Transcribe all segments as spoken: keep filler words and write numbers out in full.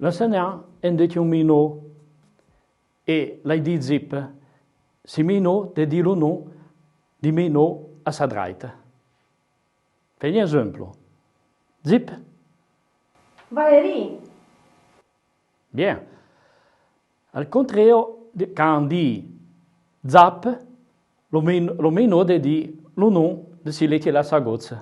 L'enségnàn en dètse oun mèinoù é l'à di Zip, si mèinoù dèi di lo non di mèinoù a sa drèita. Fé oun ézemplo. Zip. Valérie. Bien. Al contréo, can di Zap, lo mèinoù dèi di lo non de si lèi que l'a sa gotse.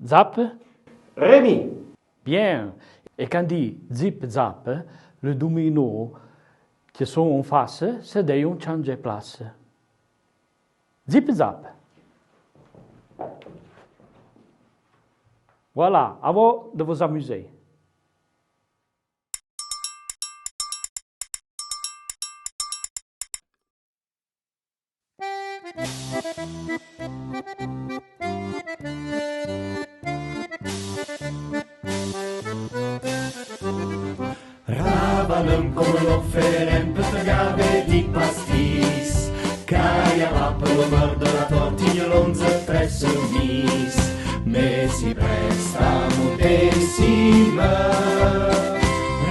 Zap. Rémi. Bien. É can di Zip Zap, le dou mèinoù que son en face se dèyon tsandzé place. Zip Zap. Voilà, à vous de vous amuser. Ravaneun, comme l'on fé ren pe te gavé di pastis, ca y a pas pe lo meur de la tortille, l'onze très soumise. Mais si presta montésima.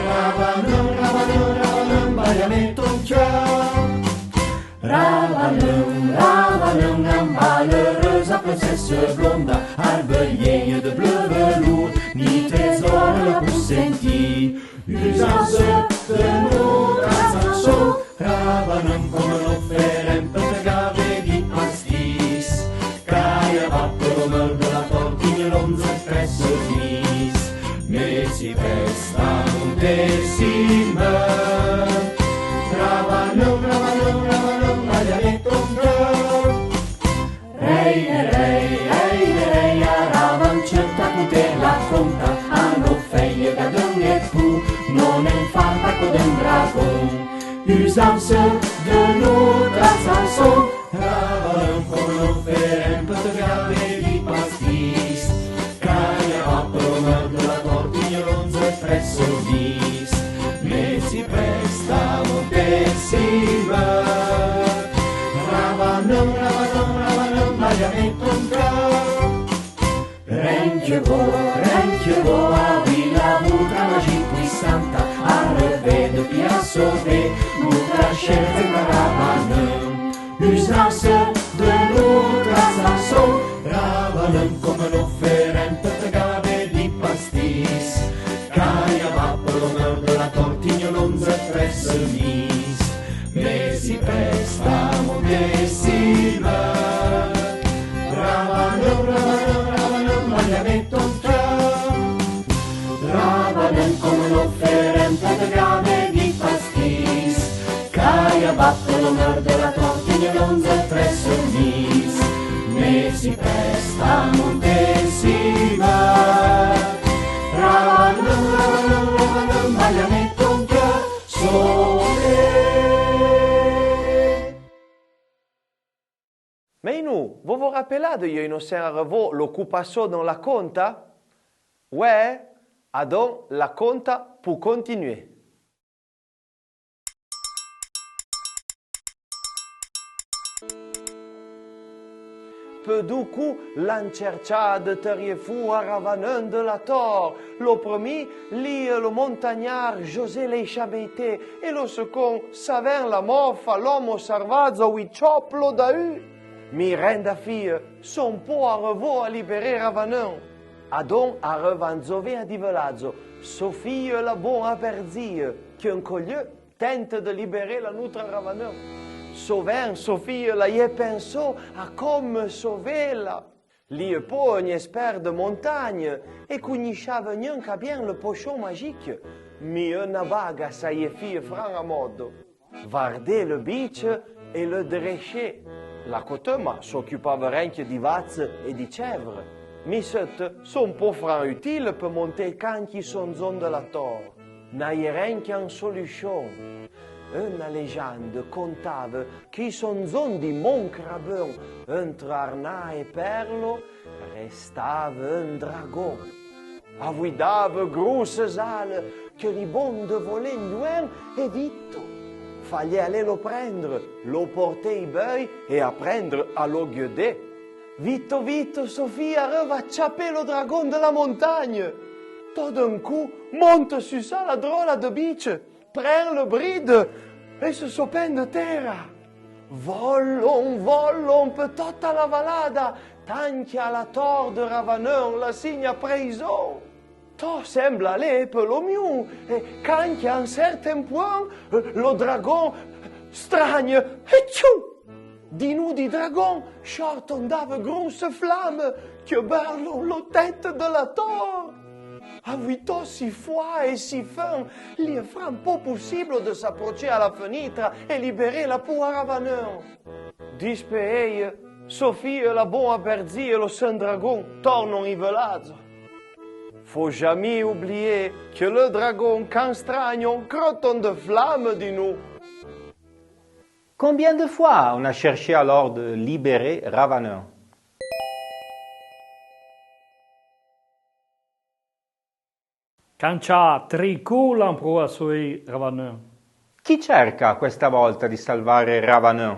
Ravaneun, Ravaneun, Ravaneun, baille-me ton cœur. Ravaneun, Ravaneun, amba l'eureuse princesse blonde, arbe vieille de bleu velours, ni trésor la pou senti. Usance de notre chanson. Ravaneun, comme l'on fé ren pe te gavé di pastis, ca y a pas pe lo meur de la tortille, l'onze très soumise. Mais si presta montésima. Ravaneun, Ravaneun, Ravaneun, baille-me ton cœur. Rei, rei, rei, rei, a Ravaneun, ta contà la conta a no fèille, Gadeun é Pou, non en fanta co d'un dragon. Usance de notre chanson. Ravaneun, comme l'on fé ren pe te gavé di pastis, ca y a pas pe lo meur de la tortille, l'onze très soumise. Mais si presta montésima. Ravaneun, Ravaneun, Ravaneun, baille-me ton cœur. Ren que vo, ren que vo, avouì la bouta magique puissante, arrevée depuis à sauver, notre cher Ravaneun. Usance de notre chanson. Ravaneun, comme l'on fé ren pe te gavé di pastis, ca y a pas pe lo meur de la tortille, l'onze très soumise. Mais si presta montésima. Ravaneun, Ravaneun, Ravaneun, baille-me ton cœur. Ravaneun, comme l'on fé ren pe te gavé di pastis, ca y a pas pe lo meur de la tortille, l'onze très soumise. Mais si presta montésima. Ravaneun, Ravaneun, Ravaneun, baille-me ton cœur. Soleil. Mèinoù, vo vo rapelade de ieu no sen arrevó l'occupachón deun la conta? Ouè, adón la conta pou continué. Pe dou cou l'an tsertchà de terié fou a Ravaneun de la Tor. Lo premié, l'ie lo montagnard José Leixabeité, é lo secón, Savèn la Mofa, l'omo sarvadzo, ouì tchop lo dahu. Mi ren da fie, son po arrevó a libéré Ravaneun. Adón arreva an dzovea di veladzo, Sofie la bon-a perdzie, que eun colieu tente de libéré la noutra Ravaneun. Sovèn Sofie la iè pensó a comme sové-la. L'ie po eun espèr de montagne é cougnichave gnanca bien le pochón magique, mi euna baga sa iè fie fran a modo. Vardé le bitche é le dréché. La coteuma s'occupave renque di vatse é di tchèvre. Mi seut son po fran utile pe monté can qu'i son dzon de la tor. N'aie renque an soluchón. Euna lejande contave qu'i son dzon di Mont Crabeun, entre Arnà é Perlo, restave eun dragón. Avouì dave grousse-z-ale que l'i bon de volé lluèn é vito. Faliè alé lo prendre, lo porté i beui é aprendre a lo guedé. Vito, vito, Sofie arreva a tchapé lo dragón de la montagne. To d'oun cou, monte su sa la drola de bitche, pren le bride é se sopèn de tèra. Volon, volon pe tota la valada, tan que a la tor de Ravaneun la sin-a prézon. To sembla alé pe lo miou, é can que a un certen pouin, lo dragon stragne, é tchou! Di nou di dragon chorton dave grousse flamme que berlon lo tète de la tor. Avouì to si foua é si fin, li é fran po possiblo de s'aprotché a la fenitra é libéré la poua Ravaneun. Dispé éye, Sophie é la bon-a Berdzî é lo sen dragon tornon i veladzo. Fo jamì oublié que le dragon, can stragnon, croton de flamme di nou. Combien de fois on a cherché alors de libérer Ravaneun ? Can que a tri cou l'an prouà a soéi Ravaneun. Chi cerca questa volta di salvare Ravaneun?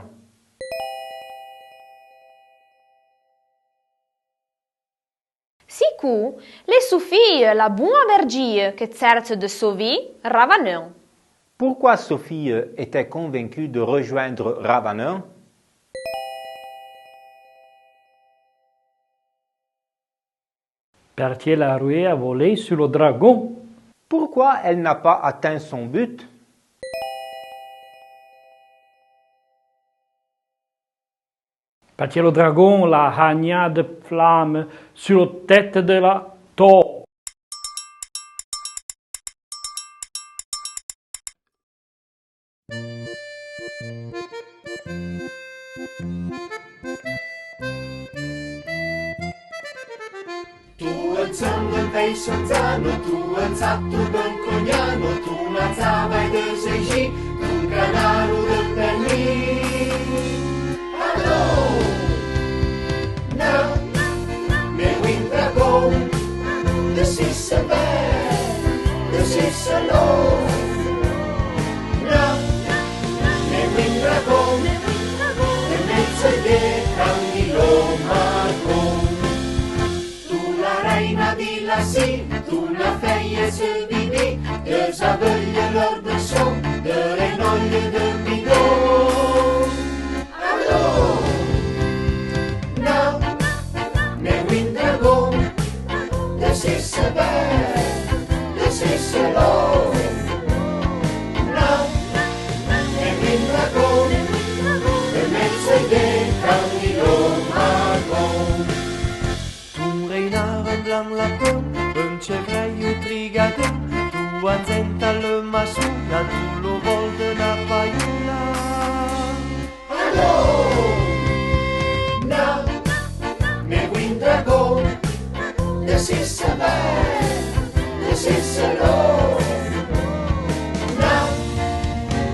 Si cou, l'é Sophie, la bon-a Berdzî, que tsertse de sovì Ravaneun. Pourquoi Sophie était convaincue de rejoindre Ravaneun ? Perqué la roué a volé su lo dragon. Pourquoi elle n'a pas atteint son but ? Perqué lo dragon l'a hagnà de flamme su lo tète de la tor. Tu ensemblo, paisano, tu ensatto, ben cognano, tu na zava de seji, tu canaro de perni. Allô? Na, me win dragon, de sisse bè, de sisse lo. Na, me win dragon, de mezze de candilo marron. Tu la reina di la si, tu na feie se bibi, de zaveille l'or de son, de renoille de bidon. Allô? Na, me win dragon, de sisse bè, de sisse lo. Na, me win dragon, de mezze de candilo marron. Tu reina un blan lapon, un chevrèio trigadon, tu anzenta le massoula, tu lo vol de na paioula. Allô? Na, me win dragon, de sisse bè, de sisse lo. Na,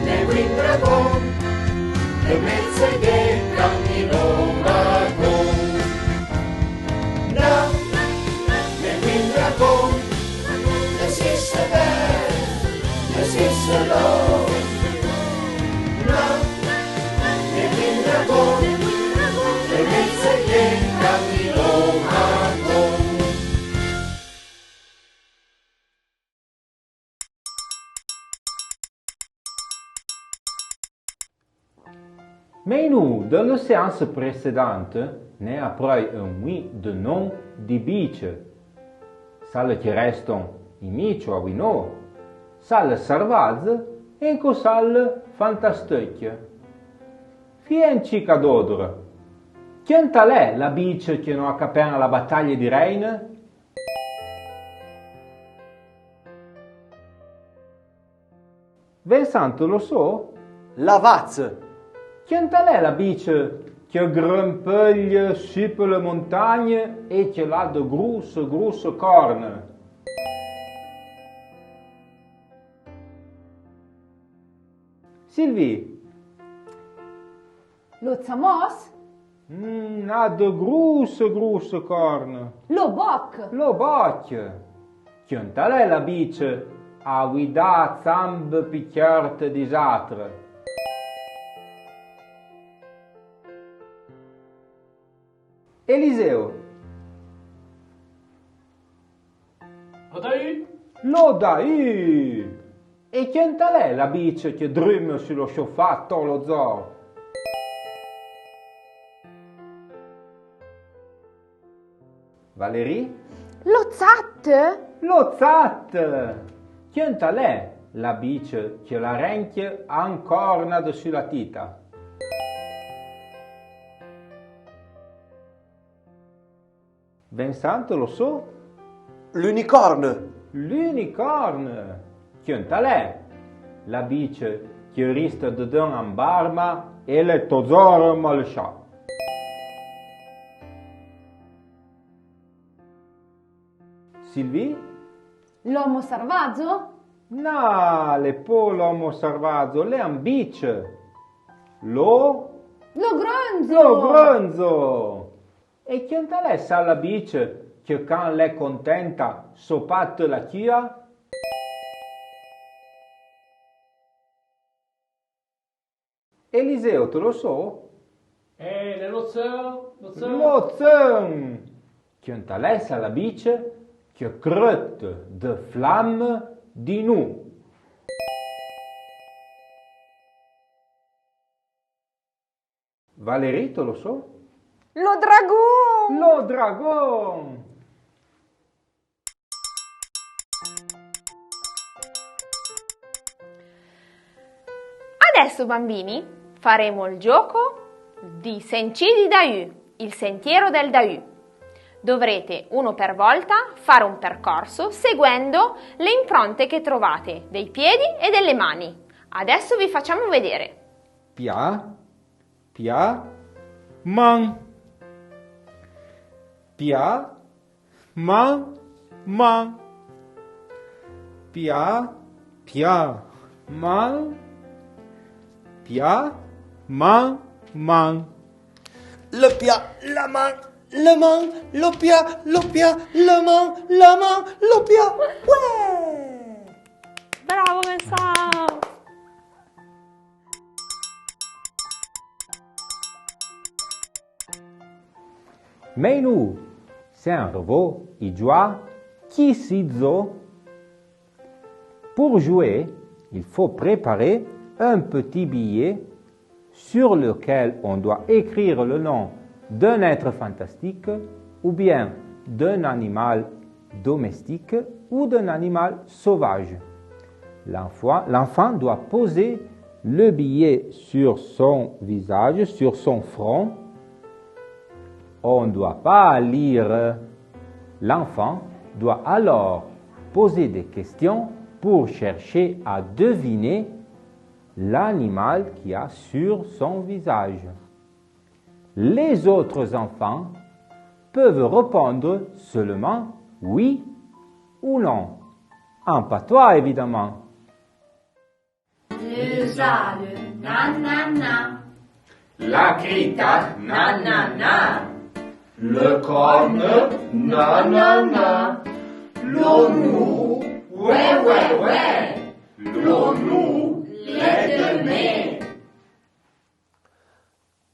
me win dragon, de mezze de candilo marron. Na, me win dragon, de sisse bè, de sisse lo. Na, me win dragon, de mezze de candilo marron. Mé nou, de le séance précédente, n'é aprèi un mouì de non di bitche. Salle que reston i mitcho avouì no, salle sarvadze é co salle fantasteucque. Fièn tchica d'odre. Quenta l'é la bitche que no acapèn a la bataille di reine? Vincent, lo so? La vatse. Quenta l'é la bitche que grimpeuille su pe le montagne é que l'a de grousse, grousse corne? Sylvie. Lo tsamos? Mm, a de grousse, grousse corne. Lo boc. Lo boc. Quenta l'é la bitche avouì da tsambe pi certe di zatre? Eliseo. Lo Dahu! Lo Dahu! E queunta l'è la bitche que drumme su lo chofà to lo dzor? Valérie? Lo tsat! Lo tsat! Queunta l'è la bitche que la renque ancorna dessu la tita? Vincent, lo so? L'unicorne. L'unicorne. Queunta l'è la bitche que riste dedeun an barma e l'è todzor malechà? Sylvie? L'omo sarvadzo? Na, l'è po l'omo sarvadzo, l'è an bitche. Lo? Lo grondzo! Lo grondzo! E queunta l'è sa la bitche que can l'è contenta so patte la cua? Eliseo, te lo so? Eh, l'è lo tseun, lo tseun. Lo tseun! Queunta l'è sa la bitche que creute de flamme di nu? Valérie, te lo so? Lo dragon! Lo dragon! Adesso, bambini, faremo il gioco di Sentié di Dahu, il sentiero del Dahu. Dovrete, uno per volta, fare un percorso seguendo le impronte che trovate dei piedi e delle mani. Adesso vi facciamo vedere. Pia, pia, man. Pia, man, man. Pia, pia, man. Pia, man, man. Le pia, la man, le man, lo pia, lo pia, le man, la man, lo pia. Ouais! Bravo, Vincent! Mèinoù, sen revó i djoà Qui si dzo. Pour jouer, il faut préparer un petit billet sur lequel on doit écrire le nom d'un être fantastique ou bien d'un animal domestique ou d'un animal sauvage. L'enfant, l'enfant doit poser le billet sur son visage, sur son front. On ne doit pas lire. L'enfant doit alors poser des questions pour chercher à deviner l'animal qui a sur son visage. Les autres enfants peuvent répondre seulement oui ou non, en patois évidemment. Le zale, na, na, na. La crita, na, na, na. Le corne, na, na, na. Lo nou, ouè, ouè, ouè. Lo nou, l'è de mé.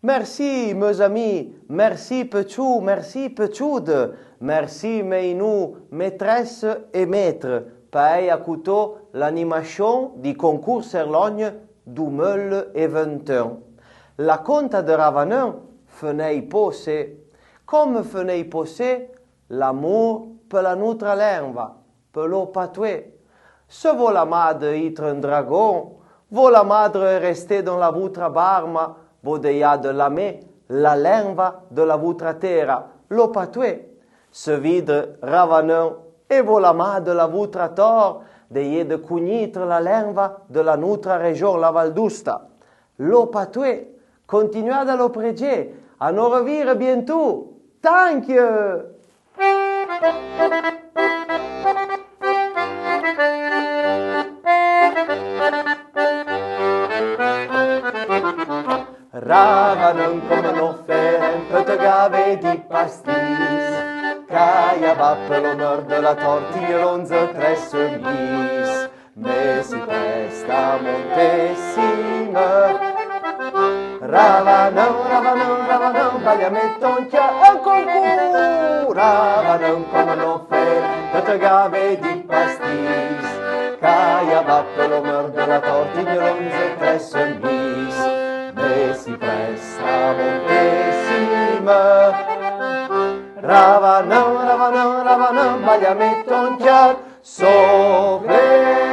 Merci, mes amis, merci petchoù, merci petchoude, merci mèinoù, maîtresse et maître, pe èi acoutó l'animachón di Concours Cerlogne dou meulle é vente-un. La conta de Ravaneun fenèi po sé, comme fenèi po sé l'amour pe la noutra lenva, pe lo patoué. Se vo l'amade itre un dragon, vo l'amade resté dedeun la voutra barma, vo dèyade lamé la lenva de la voutra tèra, lo patoué. Se vidre Ravaneun é vo l'amade la voutra tor, dèyade cougnitre la lenva de la noutra réjón, la Val d'Outa. Lo patoué, continuade a lo prédjé, a no revire bientou. Tanque! Ravaneun, comme no fèrèn, pe te gavé di pastís, caille a ba pe lo meur de la tor, ti l'onze trèsse mis. Mé si prèsta a montèssime. Ravaneun, Ravaneun, Ravaneun, balya-mé ton tcha, un concours. Ravaneun, comme no fèrèn, pe te gavé di Ravanan, ravanan, ravanan, balla-me ton tchad, sofle.